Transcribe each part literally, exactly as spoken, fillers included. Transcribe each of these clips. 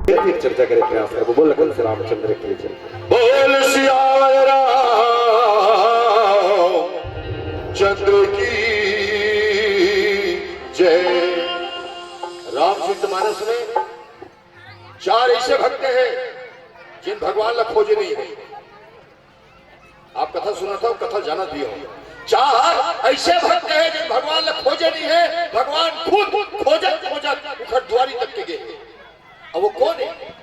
फिर चर्चा करे प्रयास करबो। बोल लखन से रामचंद्र की जय। बोल सियावर रामचंद्र की जय। रामचरित मानस में चार ऐसे भक्त हैं जिन भगवान ला खोजे नहीं है। आप कथा सुनत हो, कथा जानत भी हो। चार ऐसे भक्त हैं जिन भगवान ला खोजे नहीं है, भगवान खुद खोजत खोजत उखर दुआरी तक के गए। अब वो कौन है?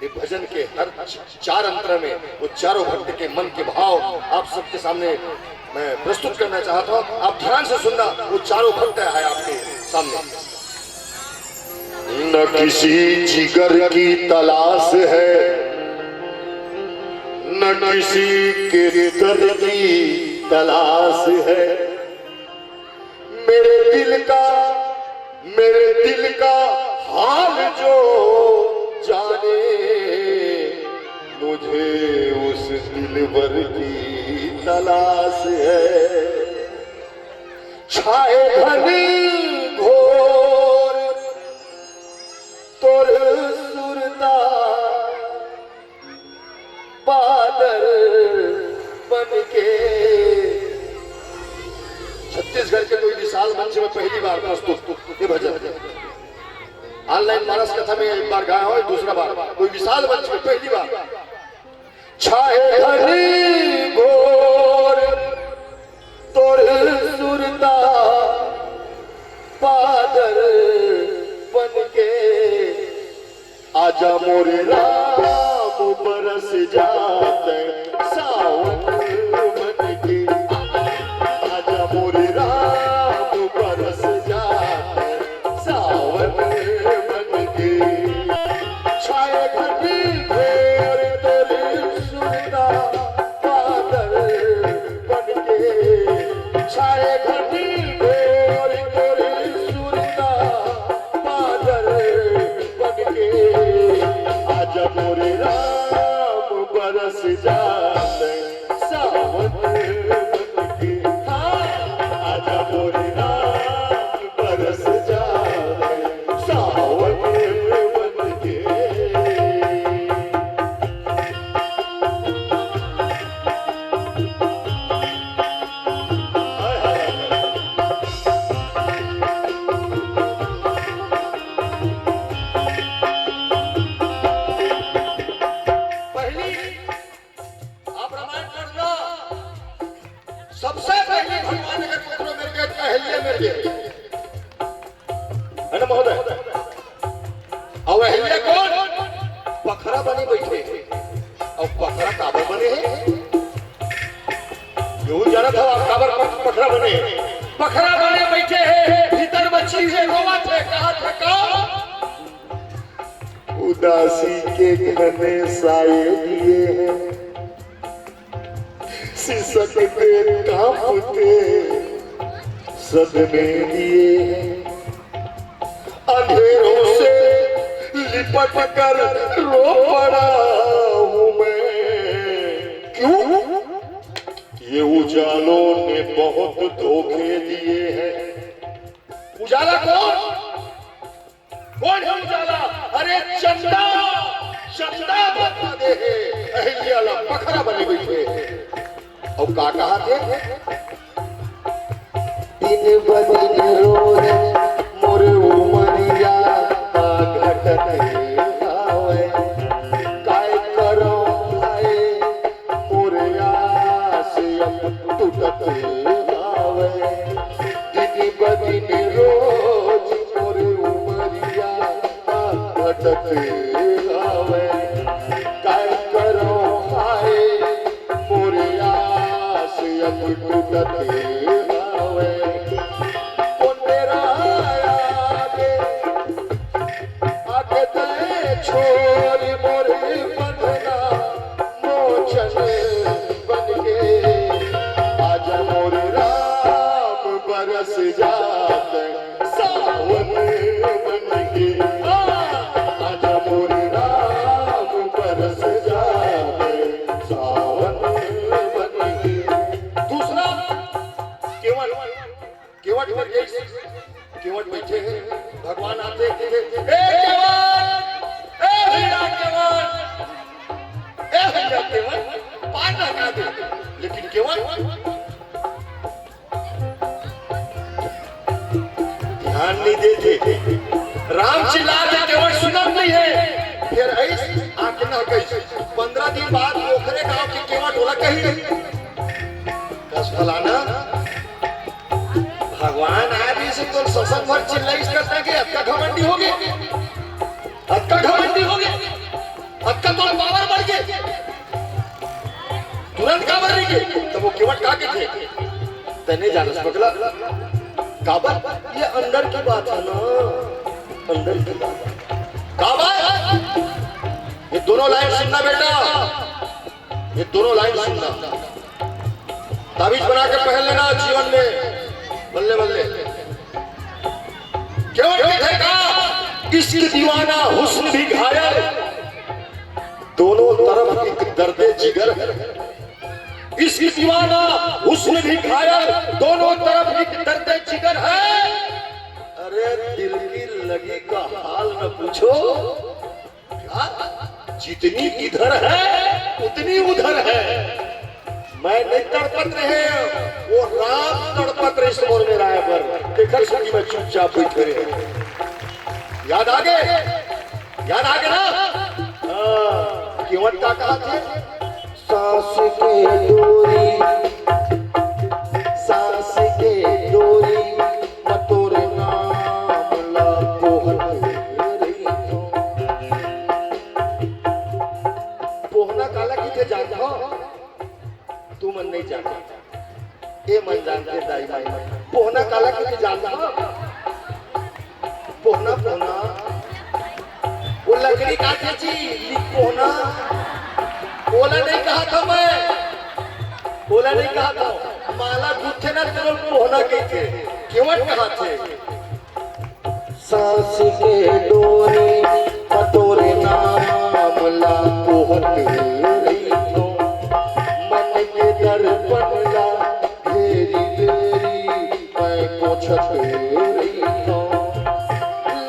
ये भजन के हर च-, चार अंतर में वो चारों भक्त के मन के भाव आप सबके सामने मैं प्रस्तुत करना चाहता हूँ। आप ध्यान से सुनना, वो चारों भक्त है आपके सामने। न किसी जिगर की तलाश है, न किसी के दर्द की तलाश है। मेरे दिल का, मेरे दिल का हाल जो जाने, मुझे उस दिलबर की तलाश है। छाए घनी घोर तोर सुरता बादल बन के। छत्तीसगढ़ के कोई विशाल मंच में पहली बार प्रस्तुत ये भजन। ऑनलाइन मानस कथा में एक बार गाया हो, दूसरा बार कोई विशाल मंच में पहली बार। छाए घनी घोर तोर सुरता बादल बन के। आजा मोरे राम बरस जात सावन बन के। आजा मोरे राम बरस जात सावन बन के। छाए घनी घोर तोर सुरता बादल बन के। छाए घनी घोर तोर सुरता बादल बन के। आजा मोरे राम बरस जात सावन बन के। हाँ, आजा मोरे राम बरस जात सावन बन के। हाय, हाय, हाय। पहली आप रामायण पढ़ना, सबसे पहले भगवान अगर पुत्र मिल गए तो अहिल्या मिल गए, है ना महोदय? और अहिल्या कौन? पखरा बने बैठे। और पखरा काबर बने है? यहू जानत हो आप काबर पख-, पखरा बने? पखरा बने बैठे है, भीतर बच्ची है, रोवत है, कहा था का? उदासी के घने साए लिए हैं, सिसकते कांपते सदमे लिए हैं। अंधेरों से लिपट कर रो पड़ा हूं मैं। क्यों? ये उजालों ने बहुत धोखे दिए हैं। उजाला कौन? कौन है उजाला? अरे चंदा, चंदा बता दे है, अहिल्या ला पखरा बने बैठे है। और का कहा थे? दिन ब दिन रोज मोर उमरिया घटत हावय। काय करो भाई, मोर आस अब टूटत हावय। दिन ब दिन रोज मोर उमरिया घटत हावय। काय करो हाय, मोर आस अब टूटत हावय। कोन बेरा आगे, आगे तय छोरी मोर बंधना मोचन बन के। आजा मोर राम बरस जात सावन बन के। आ, आजा मोर राम बरस जात सावन बन के। दूसरा केवट, केवट में जैसे केवट बैठे हैं, भगवान आते हैं, "ए केवट, ध्यान नहीं देते। राम चिल्ला के केवट सुनत नहीं है। फिर ऐस आके ना कही, पंद्रह दिन बाद ओखरे गांव के केवट ओला कही, "कस फलाना, भगवान आए भी से तो ससन भर चिल्लाइस करता के अतका घमंडी हो गए, अतका घमंडी हो गए, अतका तो पावर बढ़ गए।" तुरंत काबर नहीं के? तब वो केवट का के थे? तने जानस पगला। काबर? ये अंदर की बात है ना, अंदर की बात। काबर? ये दोनों लाइन सुनना बेटा, ये दोनों लाइन सुनना। ताबीज बना के पहन लेना जीवन में, बल्ले बल्ले। केवट के थे का? इश्क दीवाना, हुस्न भी घायल, दोनों तरफ एक दर्द जिगर है। इश्क दीवाना, हुस्न भी घायल, दोनों तरफ एक दर्द जिगर है। अरे दिल की लगी का हाल न पूछो, क्या? जितनी इधर है उतनी उधर है। मैं नहीं तड़पत रहे, वो राम तड़पत रहे इस मोर में राय पर। देखा सुखी मैं चुपचाप बैठ रहे। याद आ गए? याद आ गए ना? हाँ, केवट का कहा थे? सांस के डोरी, सांस के डोरी, मैं तोर नाम ला पोहत रही हूँ। पोहना काला किथे जानत हो? तुमन नहीं जानत। ए मन जानथे दाई माई मन। पोहना काला कहिथे जानत हो? पोहना, पोहना। वो लकड़ी का थे जी, लिख पोहना। ओला नहीं कहा था मैं। ओला नहीं कहा था। माला गुथे ना तो पोहना कहिथे। केवट कहा थे। सांस के डोरी म तोरे नाम ला पोहत रहिथों। मन के दर्पण ला घेरी घेरी मैं पोछत रहिथों।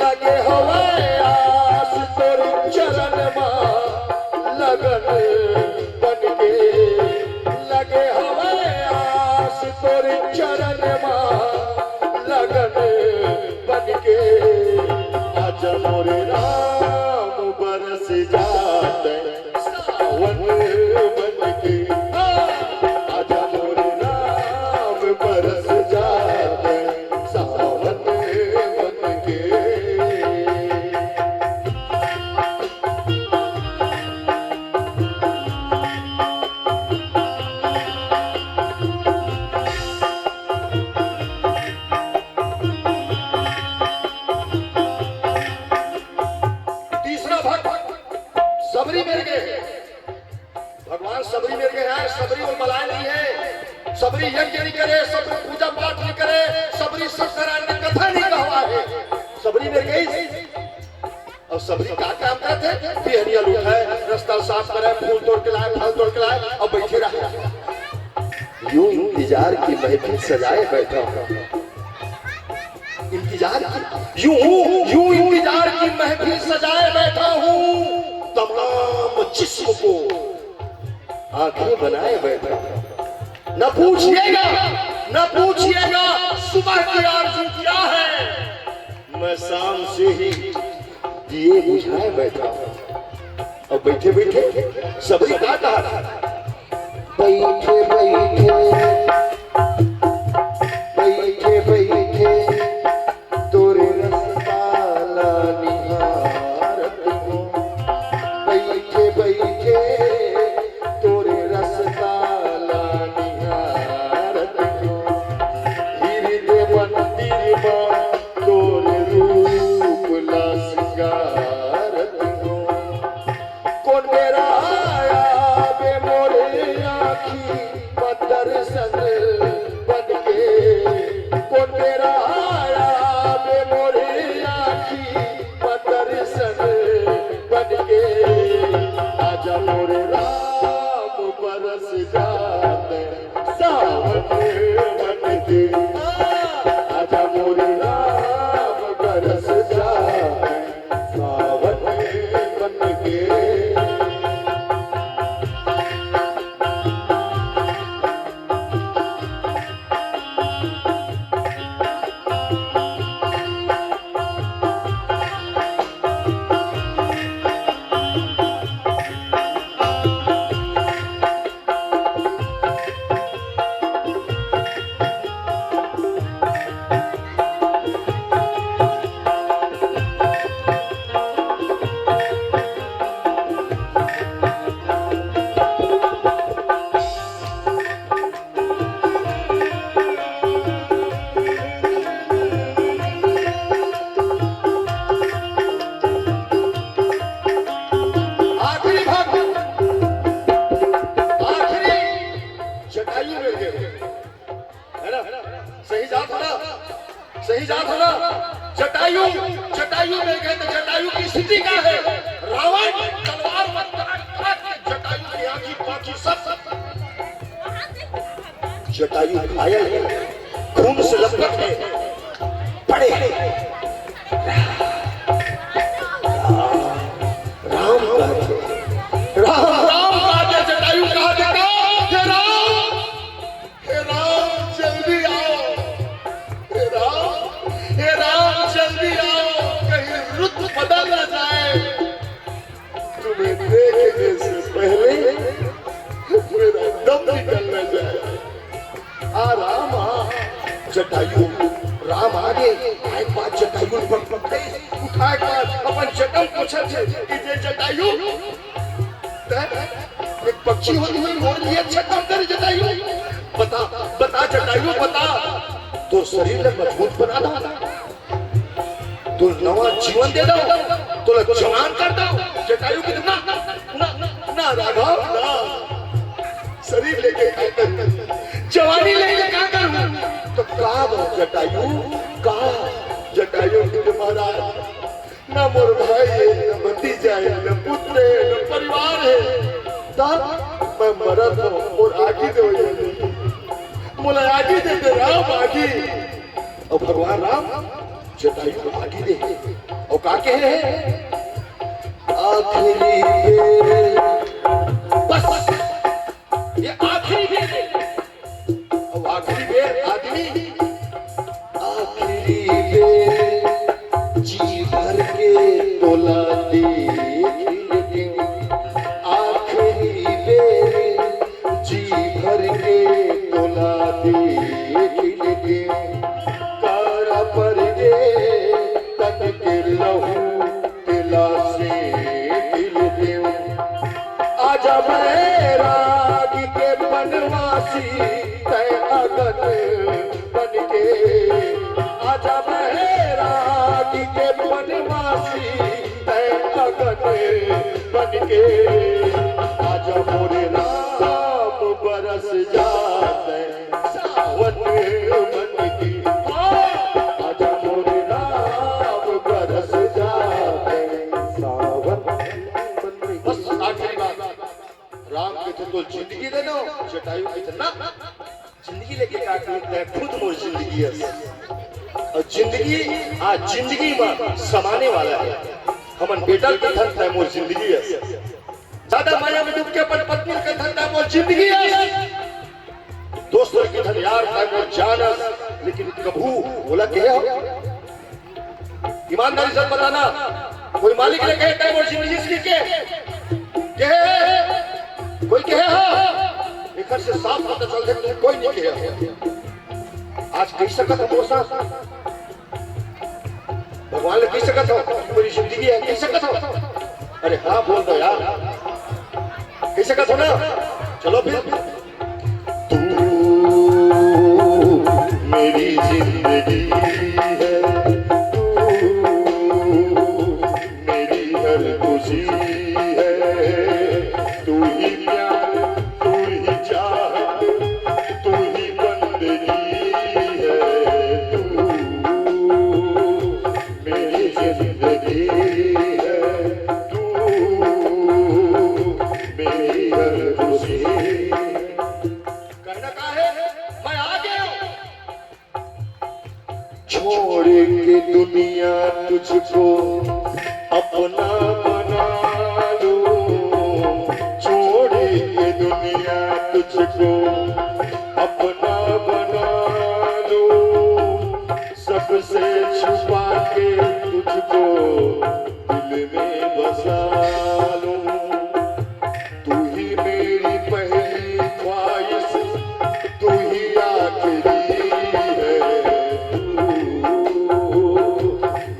लगे हवय आस तोर चरण मा लगन बन के। लगे हवय आस तोर चरण मा लगन बन के। आजा मोरे राम बरस जात सावन बन के। आजा मोरे राम बरस जात सावन बन के। तीसरा भक्त सबरी मेर गे हे। भगवान सबरी मेर गे हे, सबरी ओला बलाय नइ हे, सबरी यज्ञ नइ करे, सबरी पूजा पाठ नइ करे, सबरी सत्यनारायण के कथा नइ कहवाय हे। सबरी मेर गे हे। अउ सबरी का काम करत हे? बिहनिया ल उठय, रस्ता ल साफ करय, फूल तोड़ के लाय, फल तोड़ के लाय, अउ बइठे रहय। यूं इंतजार की महफिल सजाए बैठा हूँ। इंतजार की, यूं हूँ, यूं इंतजार की महफिल सजाए बैठा हूँ। तमाम जिस्म को आंखें बनाए बैठा हूँ। न पूछिएगा, न पूछिएगा, सुबह की आरज़ू क्या है? मैं शाम से ही दिए बुझाए बैठा हूँ। अब बइठे बइठे सबरी का कहा था? बइठे बइठे, बइठे बइठे तोरे रस्ता ला निहारत हूँ। बइठे बइठे तोरे रस्ता ला निहारत हूँ। हृदय मंदिर मा तोरे रूप ला सिंगारत हूँ। कोन बेरा आबे मोरे आँखी म दर्शन जटायु, जटायु में गए तो जटायु की स्थिति क्या है? रावण तलवार मन काट काट के जटायु की आंखी पांखी सब, जटायु घायल है, खून से लथपथ है, पड़े हैं। राम कहते, राम, राम कहते, जटायु कहा देखा, हे राम, हे राम, जल्दी आओ। हे राम, हे राम, जल्दी आओ, कहीं रुत बदल न जाए। तुम्हें देखने से पहले मेरा दम निकल न जाए। आ राम, आ। जटायु, राम आगे, आए के बाद जटायु पर पकड़े, उठाए के बाद अपन जटम पूछत हे कि जे जटायु, तैं एक पक्षी होते हुए मोर लिए अच्छा काम करे जटायु। बता, बता जटायु, बता। तोर शरीर ला मजबूत बना दो, तोर नवा जीवन दे दो, तोला जवान कर दो। जटायु की ना, ना, ना, ना राघव, ना। शरीर लेके का करूं? जवानी लेके का करूं? तो का बा जटायु, का? जटायु की महाराज, ना मोर भाई हे, ना भतीजा हे, ना पुत्र हे, ना परिवार हे। तब मैं मरत हूँ, मोर आगी दे, मोला आगी दे दे राम, आगी। अउ भगवान राम जटायु को आगी दे, अउ का कहे हे? आखिरी बेर, बस, ये आखिरी बेर हे। अब आखिरी बेर आदमी, आखिरी बेर जी भर के तोला देख लेतेंव। आखिरी बेर जी भर के तोला देख लेतेंव। करा परदेस तन के लहू तेला से दिल देव। आजा बैरागी के बनवासी तै अगन बन के। आजा बैरागी के बनवासी तै अगन बन के। आजा मोरे राम बरस जा तै सावन मन की। आजा मोरे राम बरस जा तै सावन मन की। बस आखिरी बात। राम कथे तोला जिंदगी देना, जटायु कथे ना, जिंदगी लेके का करी, तै खुद मोर जिंदगी हस। अउ जिंदगी, आज जिंदगी में समाने वाला हे। हमन बेटा ल कथन तै मोर जिंदगी हस। ज्यादा मया में डूब के अपन पत्नी ल कथन तै मोर जिंदगी हस। दोस्त ल कथन यार तै मोर जान हस, लेकिन कभू ओला कहे हव? ईमानदारी से बताना, कोई मालिक ल कहे तै मोर जिंदगी हस कहिके? कहे हे? कोई कहे हे? एकर से साफ पता चलथे कि कोई नइ कहे हे। आज कहि सकत हव मोर साथ? भगवान ल कहि सकत हव कि मोर जिंदगी हे, कहि सकत हव? अरे हाँ बोल दो यार, कहि सकत हव ना? चलो फिर। तू मेरी जिंदगी है, तू मेरी हर खुशी है, तू ही प्यार, तू ही चाहत, तू ही बंदगी है, तू मेरी जिंदगी है, तू मेरी हर खुशी। कहना का है, मैं आ गया हूँ। छोड़ के दुनिया तुझको अपना बना लूं, छोड़ के दुनिया तुझको अपना बना लूं, सबसे छुपा के तुझको दिल में बसा लूं। तू ही मेरी पहली ख्वाहिश, तू ही आखिरी है, तू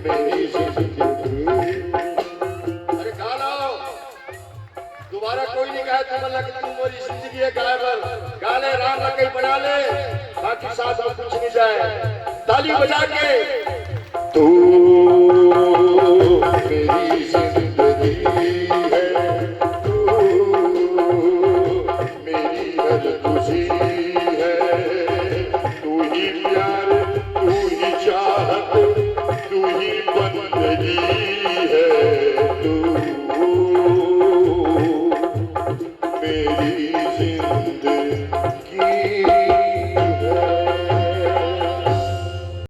मेरी जिंदगी। अरे गा लो, दोबारा कोई नइ गाय तुमन ला कि तू मोरी जिंदगी हे गाय बर। गा ले, राम ला कहीं बना ले, बाकी साथ में कुछ नइ जाय। ताली बजा के। तू